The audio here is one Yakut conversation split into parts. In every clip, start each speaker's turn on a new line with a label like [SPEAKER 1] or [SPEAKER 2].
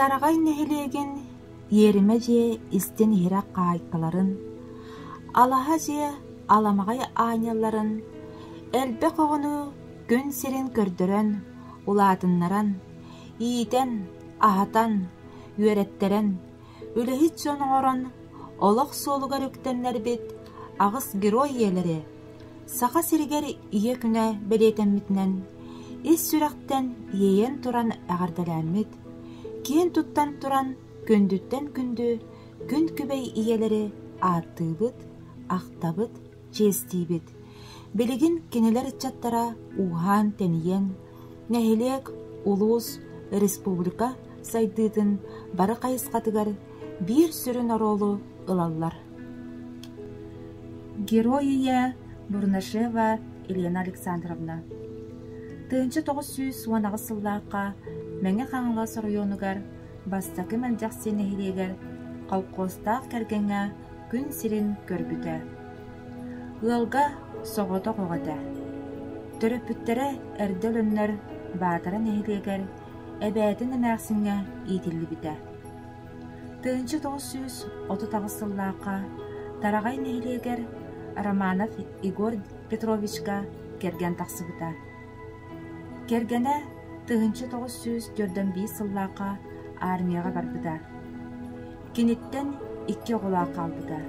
[SPEAKER 1] Тараҕай нэһилиэгин иэримэ дьиэ истин-иһирэх хаһаайкаларын, алаһа дьиэ аламаҕай аанньалларын, элбэх оҕону күн сирин көрдөрөн, улаатыннаран, иитэн, аһатан, үөрэттэрэн, үлэһит дьон оҥорон олох суолугар үктэннэрбит аҕыс герой ийэлэри Саха сиригэр Ийэ күнэ бэлиэтэммитинэн ис сүрэхтэн иэйэн туран эҕэрдэлээммит, киэн туттан туран күндүттэн күндү күн күбэй ийэлэри ааттыыбыт, ахтабыт, чиэстиибит. Билигин кинилэр ыччаттара ууһаан-тэнийэн, нэһилиэк, улуус, республика сайдыытын бары хайысхатыгар биир сүрүн оруолу ылаллар. Герой ийэ Бурнашева Елена Александровна 1918 сыллаахха Мэҥэ Хаҥалас оройуонугар Бастакы Мэлдьэхси нэһилиэгэр колхозтаах кэргэҥҥэ күн сирин көрбүтэ. Ыалга соҕотох оҕо этэ. Төрөппүттэрэ эрдэ өлөннөр Баатара нэһилиэгэр эбээтин эмээхсиҥҥэ иитиллибитэ. 1938 сыллаахха Тараҕай нэһилиэгэр Романов Егор Петровичка кэргэн тахсыбыта. Кэргэнэ 1945 сыллаахха армияҕа барбыта. Киниттэн икки оҕолоох хаалбыта: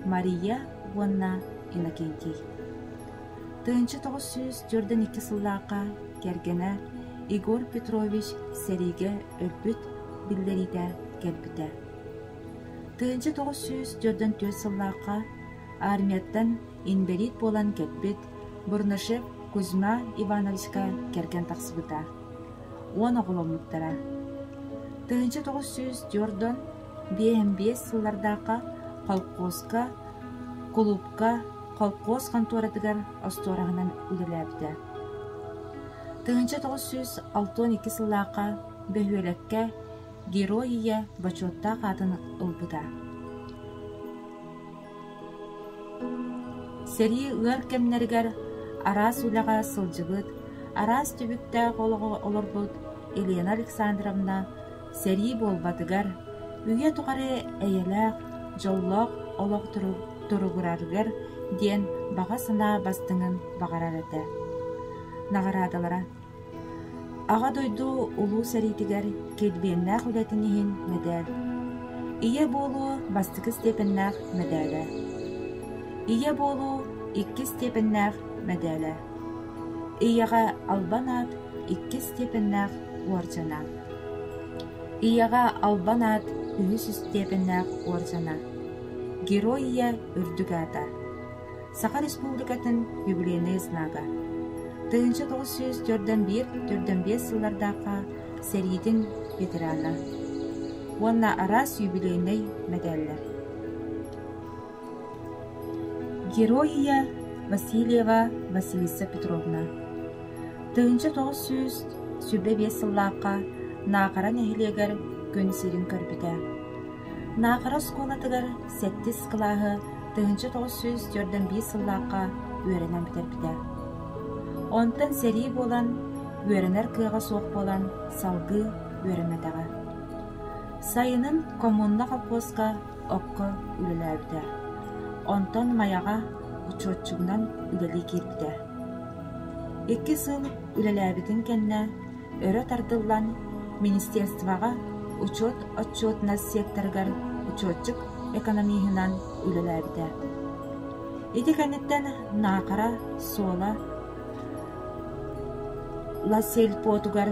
[SPEAKER 1] Мария уонна Иннокентий. 1942 сыллаахха кэргэнэ Егор Петрович сэриигэ өлбүт биллэриитэ кэлбитэ. 1944 сыллаахха армияттан инбэлиит буолан кэлбит Бурнашев Кузьма Ивановичка кэргэн тахсыбыта. Уон оҕоломмуттара. 1945 сыллардаахха холкуоска, кулуупка, холкуос хонтуоратыгар остуораһынан үлэлээбитэ. 1962 сыллаахха бөһүөлэккэ Герой Ийэ бочуоттаах аатын ылбыта. Сэрии ыар кэмнэригэр араас үлэҕэ сылдьыбыт, араас түбүктээх олоҕу олорбут Елена Александровна сэрии буолбатыгар, үйэ тухары эйэлээх, дьоллоох олох туругурарыгар диэн баҕа санаа бастыҥын баҕарар этэ. Наҕараадалара Аҕа дойду Улуу сэриитигэр килбиэннээх үлэтин иһин мэдээл. Ийэ буолуу бастакы степеннээх мэдээлэ. Ийэ буолуу иккис степеннээх мэдээлэ. Ийэҕэ албан аат иккис степеннээх уордьана. Ийэҕэ албан аат үһүс степеннээх уордьана. Герой ийэ үрдүк аата. Саха Республикатын юбилейнай знага. 1941-45 сыллардаахха сэриитин ветерана уонна араас юбилейнай мэдээллэр. Герой ийэ Васильева Василиса Петровна 1925 сыллаахха Наахара нэһилиэгэр күн сирин көрбүтэ. Наахара оскуолатыгар сэттис кылааһы 1945 сыллаахха үөрэнэн бүтэрбитэ. Онтон сэрии буолан, үөрэнэр кыаҕа суох буолан салгыы үөрэммэтэҕэ. Сайынын коммуна колхозка окко үлэлээбитэ. Онтон Майаҕа учуотчугунан үлэлии киирбитэ. Икки сыл үлэлээбитин кэннэ өрө тардыллан министерствоҕа учуот отчуотунас секторыгар учуотчук экономиһынан үлэлээбитэ. Ити кэнниттэн Наахара суола Ласельпотугар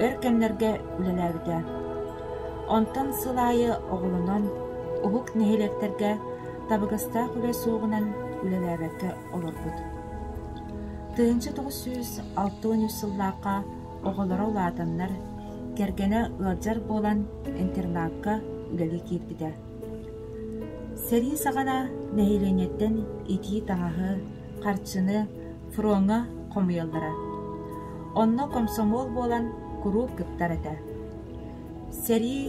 [SPEAKER 1] өр кэмнэргэ үлэлээбитэ. Онтон сыл аайы оҕолонон уһук нэһилиэктэргэ табыгастаах үлэ суоҕунан үлэлээбэккэ олорбут. 1963 сыллаахха оҕолоро улаатаннар, кэргэнэ ыалдьар буолан интернакка үлэлии киирбитэ. Сэрии саҕана нэһилиэнньэттэн итии таҥаһы, харчыны фроҥҥа хомуйаллара. Онно комсомол буолан куруук кыттар этэ. Сэрии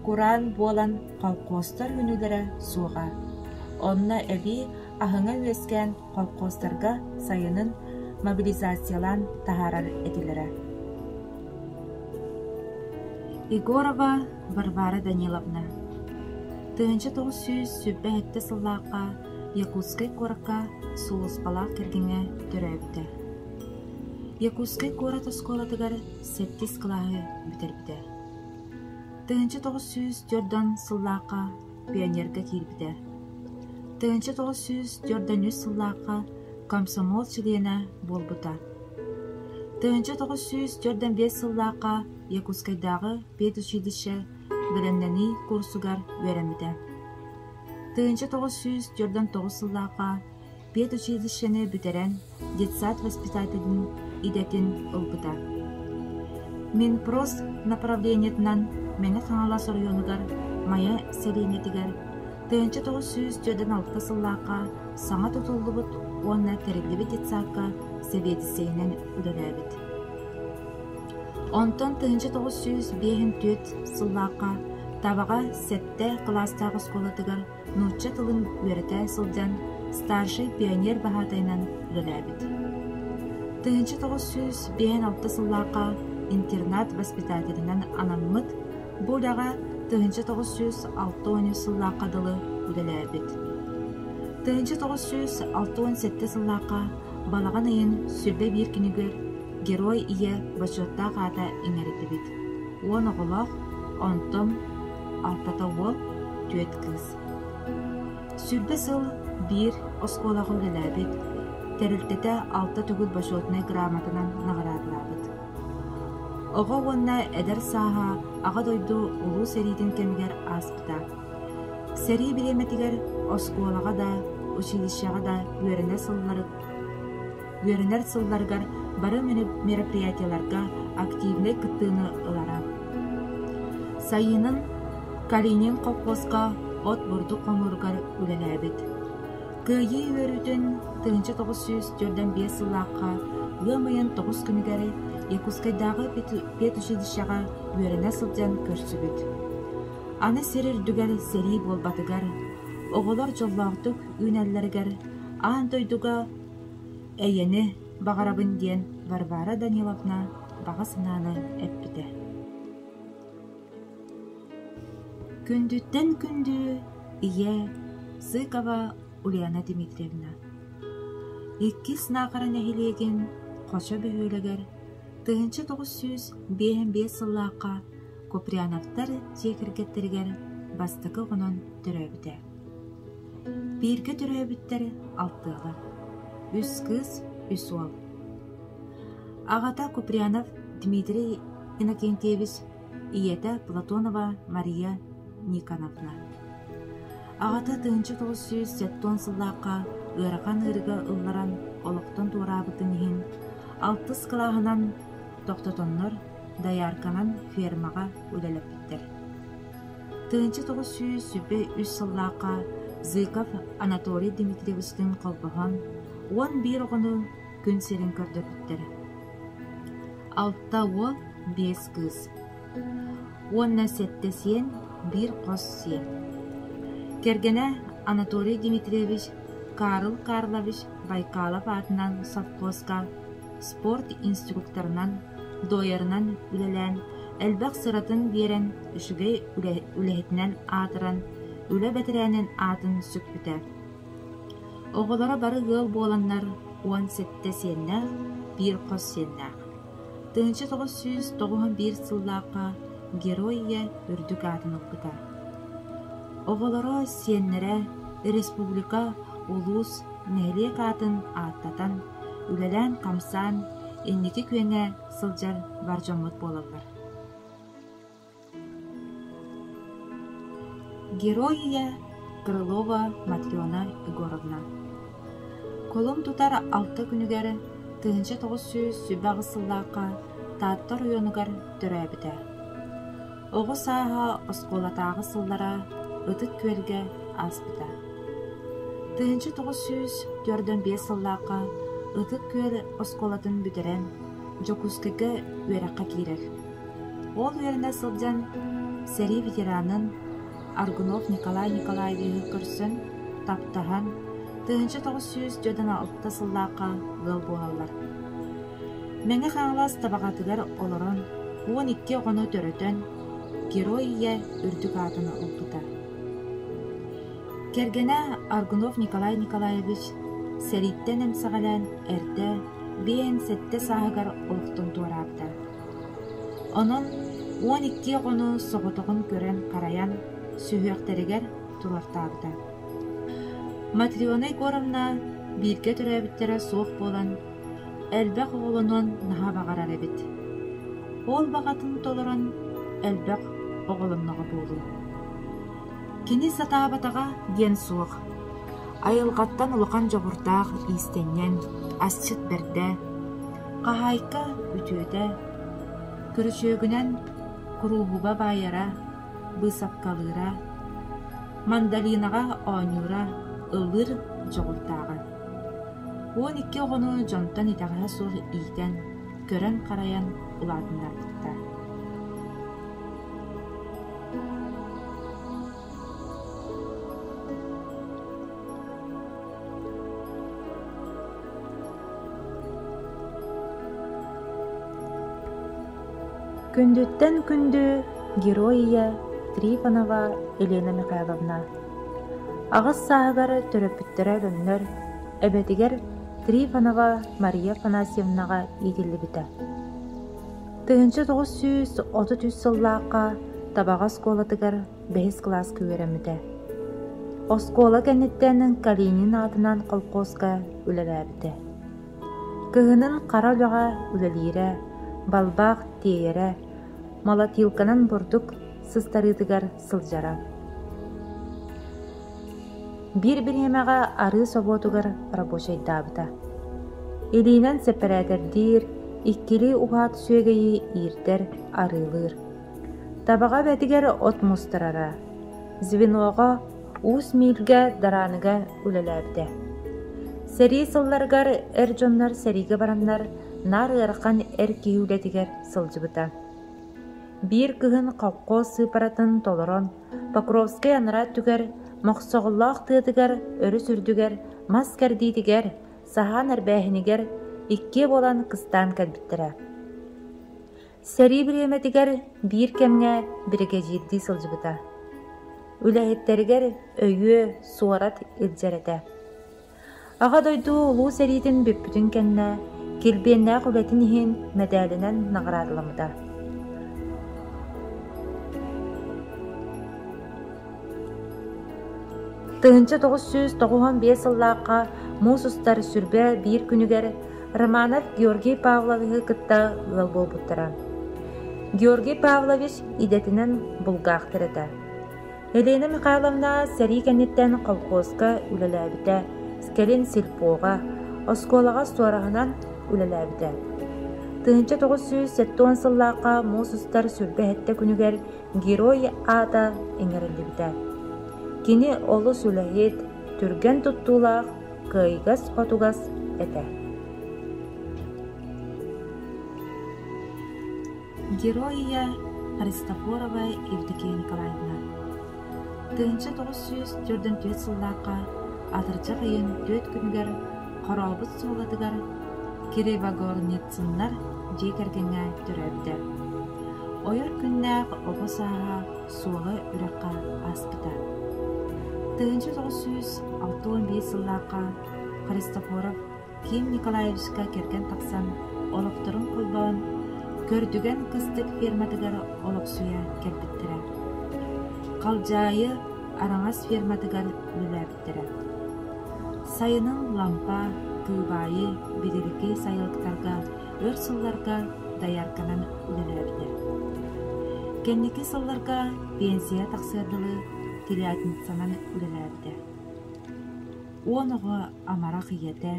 [SPEAKER 1] кураан буолан колхозтар үүнүүлэрэ суоҕа. Онно эбии аһыҥа үөскээн колхозтарга сайынын мобилизациялаан таһаарар этилэрэ. Егорова Варвара Даниловна 1927 сыллаахха Якутскай куоракка сулууспалаах кэргэҥҥэ төрөөбүтэ. Якутскай куорат оскуолатыгар сэттис кылааһы бүтэрбитэ. 1940 сыллаахха пионерга киирбитэ. 1943 сыллаахха комсомол чилиэнэ буолбута. 1945 сыллаахха Якутскайдааҕы педучилище бэлэмнэнии курсугар үөрэммитэ. 1949 сыллаахха педучилищены бүтэрэн детсад воспитателин идэтин ылбыта. Минпрос направлениетынан Мэҥэ Хаҥалас оройуонугар Майа сэлиэнньэтигэр 1946 сыллаахха саҥа тутуллубут уонна тэриллибит детсадка сэбиэдиссэйинэн үлэлээбит. Онтон 1954 сыллаахха Табаҕа сэттэ кылаастаах оскуолатыгар нуучча тылын үөрэтэ сылдьан старшай пионер баһаатайынан үлэлээбит. 1956 сыллаахха интернат воспитателинэн анаммыт, бу үлэҕэ 1963 сыллаахха дылы үлэлээбит. 1967 сыллаахха балаҕан ыйын 21 күнүгэр Герой Ийэ бочуоттаах аата иҥэриллибит. Уон оҕолоох, онтон алтата уол, түөрт кыыс. 20 сыл биир оскуолаҕа үлэлээбит, тэрилтэтэ алта төгүл бочуотунай грамотанан наҕараадалаабыт. Оҕо уонна эдэр сааһа Аҕа дойду Улуу сэриитин кэмигэр ааспыта. Сэрии бириэмэтигэр оскуолаҕа да, училищеҕа да үөрэнэ сыллары Үөрэнэр сылларыгар бары мероприятиеларга активнай кыттыыны ылара. Сайынын Калинин колхозка от-бурдук хомууругар үлэлээбит. Кыайыы үөрүүтүн 1945 сыллаахха ыам ыйын тоҕус күнүгэр Якутскайдааҕы педучилищеҕа үөрэнэ сылдьан көрсүбүт. Аны сир үрдүгэр сэрии буолбатыгар, оҕолор дьоллоохтук үүнэллэригэр аан дойдуга Эйэни баҕарабын диэн Варвара Даниловна баҕа санааны эппитэ. Күндүттэн күндү ийэ Сыкова Ульяна Дмитриевна Иккис Наахара нэһилиэгин Хочо бөһүөлэгэр 1955 сыллаахха Куприяновтар дьиэ кэргэттэригэр бастакы оҕонон төрөөбүтэ. Бииргэ төрөөбүттэр алтыалар, үс кыыс, үс уол. Аҕата Куприянов Дмитрий Иннокентьевич, ийэтэ Платонова Мария Никоновна. Аҕата 1970 сыллаахха ыарахан ыарыыга ылларан олохтон туораабытын иһин алтыс кылааһынан тохтотоннор доярканан фермаҕа үлэлэппиттэр. 1923 сыллаахха Зыков Анатолий Дмитриевичтыын холбоһон, 11 оҕону күн сирин көрдөрбүттэрэ. Алта уол, биэс кыыс. Уонна сэттэ сиэн, биир хос сиэн. Кэргэнэ Анатолий Дмитриевич Карл Карлович Байкалов аатынан совхозка спорт инструкторынан, доярынан үлэлээн, элбэх сыратын биэрэн, үчүгэй үлэһитинэн аатыран, үлэ бэтэрээнин аатын сүкпүтэ. Оҕолоро бары ыал буоланнар 17 сиэннээх, биир хос сиэннээх. 1991 сыллаахха Герой Ийэ үрдүк аатын ылбыта. Оҕолоро, сиэннэрэ республика, улуус, нэһилиэк аатын ааттатан, үлэлээн-хамсаан инники күөҥҥэ сылдьар бар дьоммут буолаллар. Герой ийэ Крылова Матрена Егоровна Кулун тутар алта күнүгэр 1928 сыллаахха Таатта оройуонугар төрөөбүтэ. Оҕо сааһа оскуолатааҕы сыллара Ытык Күөлгэ ааспыта. 1945 сыллаахха Ытык Күөл оскуолатын бүтэрэн, Дьокуускайга үөрэххэ киирэр. Ол үөрэнэ сылдьан сэрии ветеранын Аргунов Николай Николаевиһы көрсөн, таптаһан, 1996 сыллаахха ыал буолаллар. Мэҥэ Хаҥалас Табаҕатыгар олорон, 12 оҕону төрөтөн, Герой Ийэ үрдүк аатын ылбыта. Кэргэнэ Аргунов Николай Николаевич сэрииттэн эмсэҕэлээн эрдэ 57 сааһыгар олохтон туораабыта. Онон 12 оҕону соҕотоҕун көрөн-харайан, сүһүөхтэригэр туруортаабыта. Матрена Егоровна бииргэ төрөөбүттэрэ суох буолан, элбэх оҕолонуон наһаа баҕарар эбит. Ол баҕатын толорон, элбэх оҕолонноҕо буолуо. Кини сатаабатаҕа диэн суох. Айылҕаттан улахан дьоҕурдаах иистэнньэҥ, асчыт бэрдэ, хаһаайка үтүөтэ, күрүчүөгүнэн курууһуба баайара, быысапкалыыра, мандолинаҕа оонньуура, ыллыыр дьоҕурдааҕа. 12 оҕону дьонтон итэҕэһэ суох иитэн, көрөн-харайан улаатыннарбыттар. Күндүттэн күндү Герой ийэ Трифонова Елена Михайловна аҕыс сааһыгар төрөппүттэрэ өлөннөр, эбэтигэр Трифонова Мария Афанасьевнаҕа иитиллибитэ. 1933 сыллаахха Табаҕа оскуолатыгар бэһис кылааска үөрэммитэ. Оскуола кэнниттэн Калинин аатынан колхозка үлэлээбитэ. Кыһынын хара үлэҕэ үлэлиирэ, балбаах тиэйэрэ, молотилканан бурдук сыстарыытыгар сылдьара. Биир бириэмэҕэ арыы собуотугар рабочайдаабыта. Илиинэн сэппэрээтэрдиир, иккилии уһаат сүөгэйи иирдэр, арыылыыр. Табаҕа эбэтигэр от мустарара, звеноҕа Уус Миилгэ Дарааныга үлэлээбитэ. Сэрии сылларыгар эр дьоннор сэриигэ бараннар наар ыарахан эр киһи үлэтигэр сылдьыбыта. Биир кыһын колхоз сыыпаратын толорон, Покровскай анараа өттүгэр Мохсоҕоллоох тыатыгар өрүс үрдүгэр мас кэрдиитигэр, саһаан эрбээһинигэр иккиэ буолан кыстаан кэлбиттэрэ. Сэрии бириэмэтигэр биир кэмҥэ биригэдьиирдии сылдьыбыта. Үлэһиттэригэр өйүө, суорат илдьэр этэ. Аҕа дойду Улуу сэриитин бүппүтүн кэннэ килбиэннээх үлэтин иһин мэдээлинэн наҕараадаламмыта. 1995 сыллаахха муус устар сүрбэ биир күнүгэр Романов Георгий Павловиһы кытта ыал буолбуттара. Георгий Павлович идэтинэн булгаахтыр этэ. Елена Михайловна сэрии кэнниттэн колхозка үлэлээбитэ, кэлин сельпоҕа, оскуолаҕа суораһынан үлэлээбитэ. 1970 сыллаахха муус устар сүрбэ сэттэ күнүгэр Герой аата иҥэриллибитэ. Кини олус үлэһит, түргэн туттуулаах, кыайыгас-хотугас этэ. Герой ийэ Христофорова Евдокия Николаевна 1944 сыллаахха атырдьах ыйын түөрт күнүгэр Хорообут Суолатыгар Кривогорницыннар дьиэ кэргэҥҥэ төрөөбүтэ. Ойор күннээх оҕо сааһа Суола үрэххэ ааспыта. 1965 сыллаахха Христофоров Ким Николаевичка кэргэн тахсан, олохторун холбоон, Көрдүгэн кыстык ферматыгар олохсуйа кэлбиттэрэ. Халдьаайы Араҥас ферматыгар үлэлээбиттэрэ. Сайынын Лампа, Кыыбаайы, Бидилики сайылыктарга өр сылларга доярканан үлэлээбитэ. Кэнники сылларга пенсия тахсыар дылы телятницанан үлэлээбитэ. Уон оҕо амарах ийэтэ,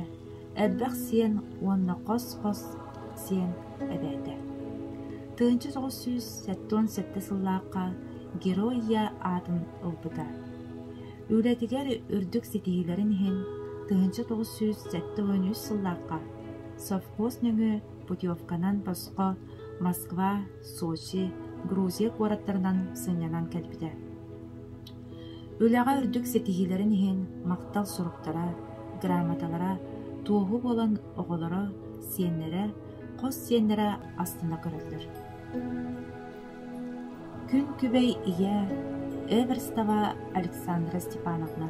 [SPEAKER 1] элбэх сиэн уонна хос-хос сиэн эбээтэ. 1977 сыллаахха Герой Я аатын ылбыта. Үлэтигэр үрдүк ситиһиилэрин иһин 1973 сыллаахха совхоз нөҥүө путевканан босхо Москва, Сочи, Грузия куораттарынан сынньанан кэлбитэ. Үлэҕэ үрдүк ситиһиилэрин иһин махтал суруктара, грамоталара туоһу буолан оҕолоро, сиэннэрэ, хос сиэннэрэ астына көрөллөр. Күн күбэй ийэ Эверстова Александра Степановна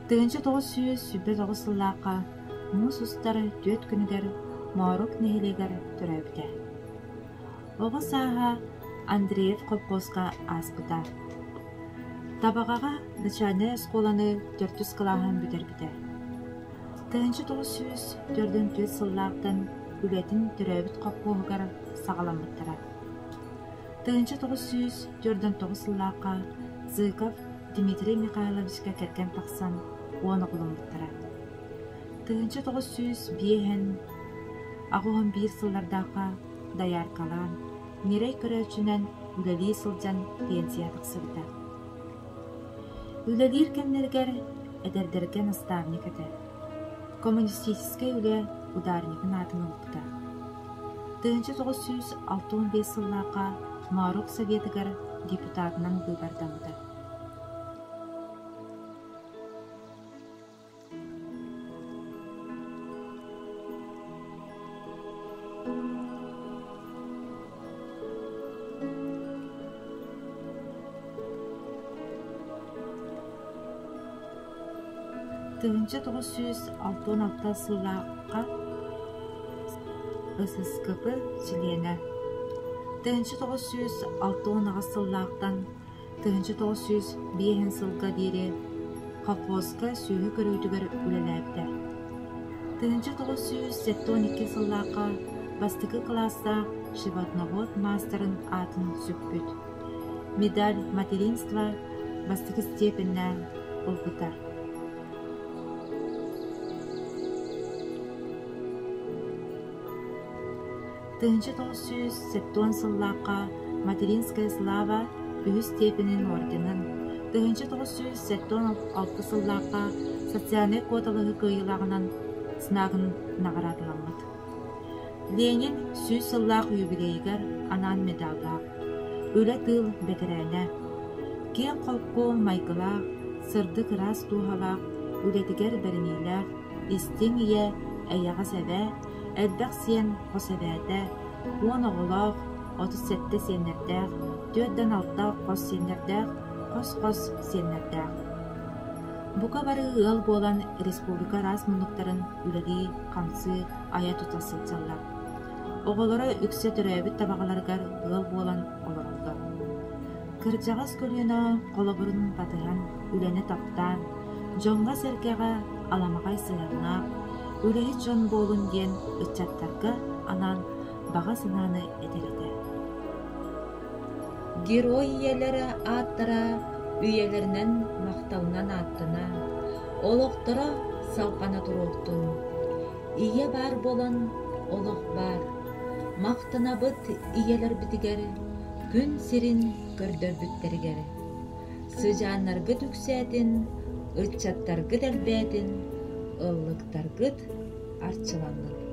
[SPEAKER 1] 1929 сыллаахха муус устар түөрт күнүгэр Моорук нэһилиэгэр төрөөбүтэ. Оҕо сааһа Андреев холкуоска ааспыта. Табаҕаҕа начальнай оскуоланы төрдүс кылааһын бүтэрбитэ. 1944 сыллаахтан үлэтин төрөөбүт холкуоһугар саҕаламмыттара. 1949 сыллаахха Зыков Дмитрий Михайловичка кэргэн тахсан уон оҕоломмуттара. 1905 81 сыллардаахха дояркалаан, ньирэй көрөөччүнэн үлэлии сылдьан пенсия тахсыбыта. Үлэлиир кэмнэригэр эдэрдэргэ наставник этэ. Коммунистическай үлэ ударнигын аатын ылбыта. 1965 сыллаахха Моорук Советыгар депутатынан быыбардаммыта. 1966 сыллаахха ССКП чилиэнэ. 1968 сыллаахтан 1905 сылга диэри колхозка сүөһү көрүүтүгэр үлэлээбитэ. 1972 сыллаахха бастакы кылаастаах животновод маастарын аатын сүкпүт. Медаль материнства бастакы степеннээх ылбыта. 1970 сыллаахха Материнская слава үһүс степенин орденын, 1976 сыллаахха социальнай куоталаһыы кыайыылааҕынан знагын наҕараадаламмыт. Ленин 100 сыллаах юбилейыгар анаан медаллаах, үлэ-тыыл бэтэрээнэ, киэҥ-холку майгылаах, сырдык ыраас дууһалаах, үлэтигэр бэриниилээх, истиҥ ийэ, эйэҕэс эбээ, Элбэх сиэн хос эбээтэ, 10 оҕолоох, 37 сиэннэрдээх, 46 хос сиэннэрдээх, хос-хос сиэннэрдээх. Бука бары ыал буолан республика араас муннуктарын үлэлии-хамсыы, айа-тута сылдьаллар. Оҕолоро үксэ төрөөбүт табаҕаларыгар ыал буолан олороллор. Кырдьаҕас көлүөнэ холобурун батыһан, үлэни таптаан, дьоҥҥо-сэргэҕэ аламаҕай сыһыаннаах, үлэһит дьон буолун диэн ыччаттарга анаан баҕа санааны этэр этэ. Герой ийэлэрэ ааттара үйэлэринэн махталынан ааттана, олохторо салҕана туруохтун. Ийэ баар буолан олох баар. Махтанабыт ийэлэрбитигэр, күн сирин көрдөрбүттэригэр. Сыдьааннаргыт үксээтин, ыччаттаргыт элбээтин, ыллыктаргыт арчыланнын.